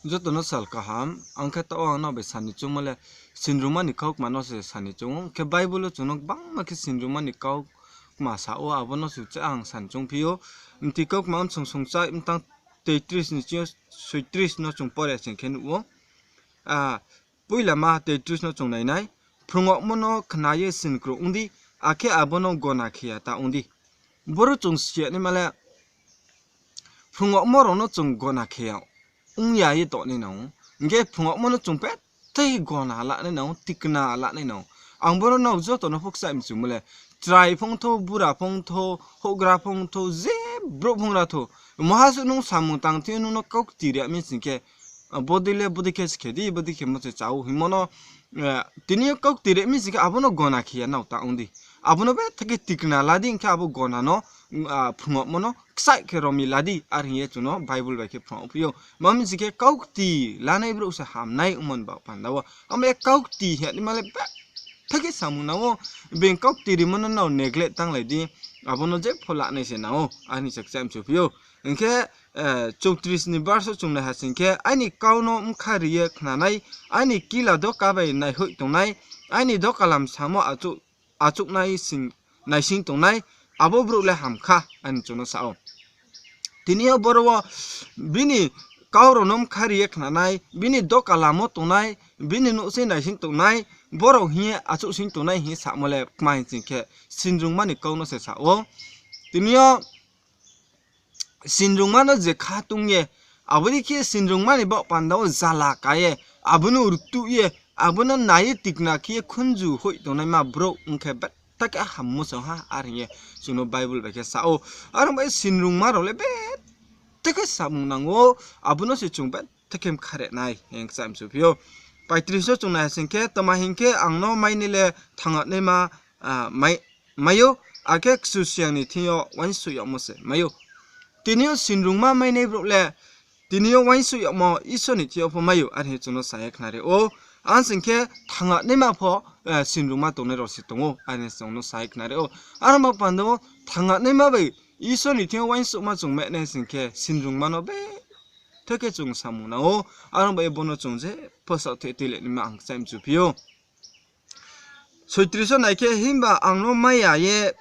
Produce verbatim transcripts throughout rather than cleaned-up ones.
Joto no sal kaham, ang khe taoh ang nrao bai sani choungmo le sinrungma ni kaukma no se sani choung ou. Khe Bible wo chung no gbangma khe sinrungma ni kaukma sa ou, abo no se ang sani choungphi ou. Mti kaukma msong songchai mtang তেত্রিশ ni ching yo ছয়ত্রিশ no chung pore sing khe nuh ou. Poilama তেত্রিশ no chung nai nai. Phrungmo no khna ye sinkro ong di, akhe abo no gona khe ya ta ong di. Boro chung si ya naima le, phrungmo rao no chung gona khe ya ong ya ye tongnai nang ou. Hing khe phrungmo no chung betha khe gona la nai nang ou, tikna la nai nang ou. Ang boro nrao joto no pho kchaih mchumo le, chrai phung thou, bura phung thou, houhgra phung thou, je brouh phung ra thou, moha suh nung samung tang thing yo nung no kaukti ri mi sing khe, bodei le bodei khe se khe di, bodei khemo se cha ou hingmo no, tini yo kaukti ri mi sing khe abo no gona khe ya nao ta ong di. Abo no betha khe tikna la di, hing khe abo gona no, phrungmo no kchaih khe rom ye la di, are hing ye chung no Bible bai khe phrung phi ou. Ma mi sing khe kaukti lanai brouh se hamnai ongmo ni baoh panda wo. Abo ye kaukti hing ye naima le betha khe samung nang ou, being kaukti rimo no nrao neglect tanglai di, abo no je pho lanai se nang ou, are hing se kchaih mchuphi ou. Hing khe চৌত্রিশ ni verse wo chung nai ha sing khe, aini kau no bkha ri ye khnanai, aini kila doka bai naihoih tongnai, aini dokalam samo achouh, achouhnai sing, naising tongnai, abo brouh le ham kha, are hing chung no sa ou. Tini yo boro wo bini kau rao no bkha ri ye khnanai, bini dokalam wo tongnai, bini nouhsing naising tongnai, borao hing ye achouhsing tongnai hing ye samo le kma hing sing khe, sinrungma ni kau no se sa ou. Tini yo sinrungma no je kha tong ye, abo dei khe sinrungma ni baoh panda wo zala ka ye, abo no rtuh ye, abo no nai ye tikna khe ye khunju hoih tongnaima brouh ong khe betha khe hammo se ong ha, are hing ye chung no Bible bai khe sa ou. Are ong bai sinrungma rao le betha khe samung nang ou, abo no se chung betha khe mkha re nai hing kchaih mchuphi ou. পঁয়ত্রিশ wo chung nai ha sing khe, tma hing khe ang no mainai le thanngnaima mai ou, akhe Kchusoyang ni thing yo uaingsouh yagmo se mai ou. Tini yo sinrungma mainai brouh le, tini yo uaingsouh yagmo Isor ni thing yo pho mai ou, are hing chung no sa ye khnari ou. Ang sing khe thanngnaima pho sinrungma tongnai rao se tong ou, are hing chung no sa ye khnari ou. Are ong ba panda wo thanngnaima bai Isor ni thing yo uaingsouhma chung mainai sing khe sinrungma no betha khe chung samung nang ou. Are ong bai ye bo no chung je pho saoh thoi tuilai naima ang kchaih mchuphi ou. ছয়ত্রিশ wo nai khe, himba ang no mai ya ye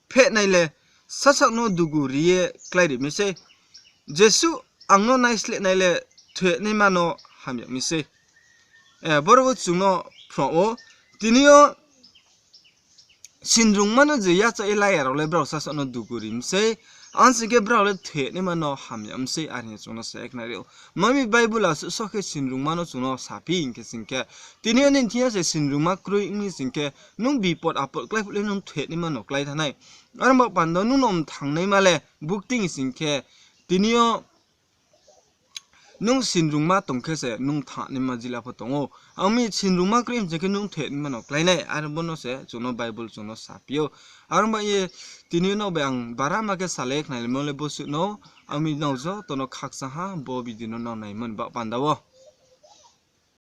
phehnai le sasaoh no dugu ri ye kláiri mi sei. Jesuh ang no naislehnai le thoinaima no hamya mi sei. Boro wo chung no phrung ou. Tini yo sinrungma no je yachaoh ye la ya rao le brao sasaoh no dugu ri mi sei. Ang sing khe brao le thoinaima no hamya mi sei, are hing ye chung no sa ye khnari ou. Ma mi Bible asuh so khe sinrungma no chung no saphi hing khe sing khe, tini yo nini thing yo se sinrungma kroi ong mi sing khe, nung bipot apot klái phuh le nung thoinaima no klái thanng nai. Are ong ba panda nung no mthangnaima le bukti sing khe, tini yo nung sinrungma tong khe se nung thanngnaima jila pho tong ou. Ang mi sinrungma kroi ong sing khe nung thoinaima no klái nai, are bo no se chung no Bible chung no saphi ou. Are ong ba ye tini yo nrao bai ang barama khe salai ye khnalaimo le bo suh no, ang mi nrao joto no khakchang ha bo video no nrao naimo ni baoh panda wo.